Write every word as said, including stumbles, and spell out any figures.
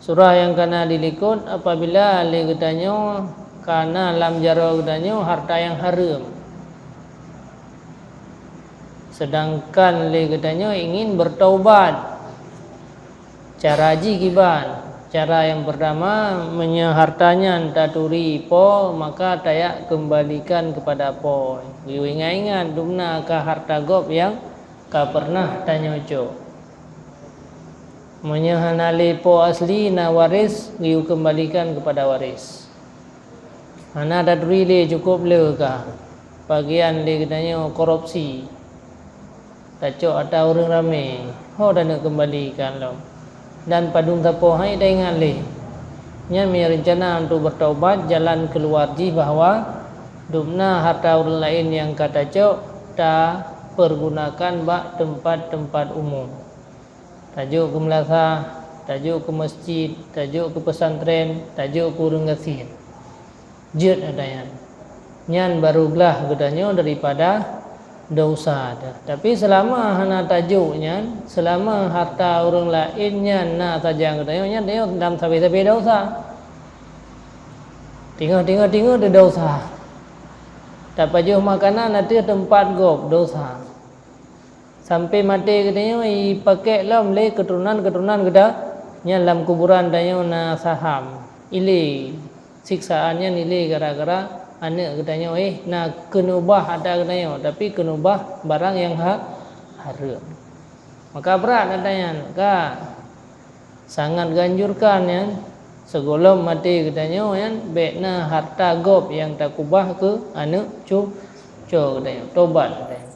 Surah nyang kana dilikot, apabila lé geutanyoe kana lam jaroe geutanyoe harta nyang hareuem, seudangkan lé geutanyoe ingin beutaubat, cara jih kiban? Cara nyang peurtama, meunyoe harta nyan taturi po, maka tajak keumbalikan keupada po. Geuyue ingat-ingat dumna ka harta gob nyang ka peureunah tanyoe cok. Meunyoe hana lé po asli, na waréh, geuyue keumbalikan keupada waréh. Hana taturi lé, cukôp le ka. Bagian lé geutanyoe korupsi, tacok atra ureuëng ramé, ho taneuk keumbalikan lom. Dan padum sapoe hai taingat lé. Nyan meunyoe reuncana untuk beutaubat, jalan keuluar jih bahwa dumna harta ureuëng laén nyang ka tacok, tapeurgunakan bak teumpat-teumpat umum. Tajok keu meulasah, tajok keu meuseujid, tajok keu peusantrén, tajok keu ureuëng gasien. Jeuet atra nyan. Nyan barô glah geutanyoe daripada desya teuh. Tapi seulama hana tajok nyan, seulama harta ureuëng laén nyan na sajan geutanyoe, nyan tanyoe lam sabe-sabe desya. Teungoh-teungoh-teungoh teuh desya. Tapajoh makanan ateueh teumpat gob, desya. Sampai maté geutanyoe jipakék lom lé keuturonan-keuturonan geuta, nyan lam kuburan tanyoe na saham. Ilé, siksaan nyan ilé gara-gara aneuëk geutanyoe, eh, na keuneubah atra geutanyoe, tapi keuneubah barang nyang ha-, hareuem. Maka brat atra nyan, ka. Sangat geuanjurkan nyan, sigohlom maté geutanyoe nyan, bék na harta gob nyang takeubah keu aneuëk cu-, cucoe geutanyoe. Tobat geutanyoe.